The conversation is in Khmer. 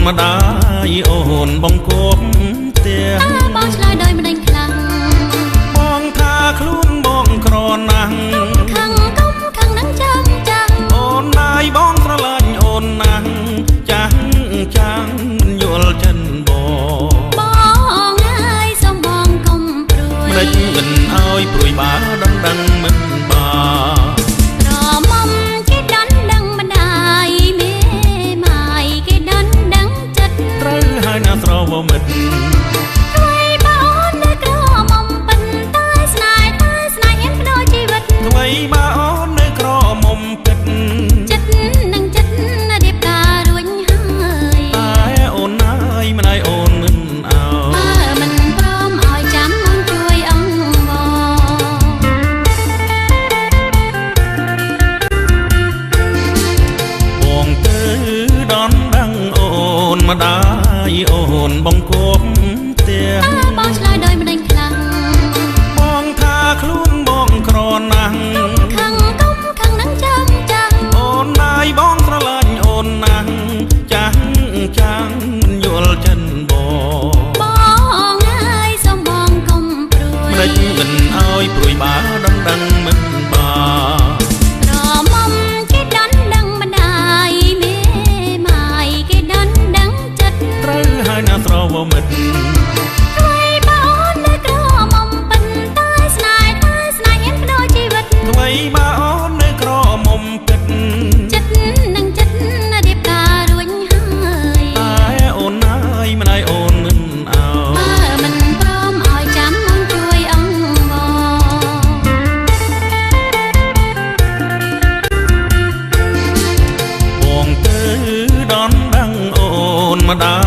ម្ដាយអូនបង្គាប់ផ្ទះ តើបងឆ្លើយដោយម្ដេចខ្លាំង បងថាខ្លួនបងក្រណាស់ ខឹងកុំខឹងនឹងចាំចាំ អូនណាយបងស្រឡាញ់អូនណាស់ចាំងចាំងមិនយល់ចិនបង បងអើយសូមបងកុំព្រួយ ម្ដេចមិនអើយព្រួយបើដឹងដឹងមិនបា ក្រមុំគេដណ្ដឹងម្ដាយមេម៉ាយគេដណ្ដឹងចិត្ត ត្រូវហើយណាស្រវមិត្ត ថ្វីបើអូននៅក្រមុំប៉ុន្តែស្នេហ៍តែស្នេហ៍ហ៊ានបដូរជីវិត ថ្វីបើអូននៅក្រមុំគិត ចិត្តនឹងចិត្តរៀបការរួចហើយ តែអូនណាយម្ដាយអូនមិនអោ បើមិនព្រមឲ្យចាំអូនជួយអង្វរ បងទៅដណ្ដឹងអូនម្ដាយអូនបង្គាប់ផ្ទះ តើបងឆ្លើយដោយម្ដេចខ្លាំង បងថាខ្លួនបងក្រណាស់ ខឹងកុំខឹងនឹងចាំចាំ អូនណាយបងស្រឡាញ់អូនណាស់ចាំងចាំងមិនយល់ចិនបង បងអើយសូមបងកុំព្រួយ ម្ដេចមិនអើយព្រួយបើដឹងដឹងមិនបា ក្រមុំគេដណ្ដឹងម្ដាយមេម៉ាយគេដណ្ដឹងចិត្ត ត្រូវហើយណាស្រវមិត្ត ថ្វីបើអូននៅក្រមុំប៉ុន្តែស្នេហ៍តែស្នេហ៍ហ៊ានបដូរជីវិត ថ្វីបើអូននៅក្រមុំគិត ចិត្តនឹងចិត្តរៀបការរួចហើយ តែអូនណាយម្ដាយអូនមិនអោ បើមិនព្រមឲ្យចាំអូនជួយអង្វរ បងទៅដណ្ដឹងអូនម្ដា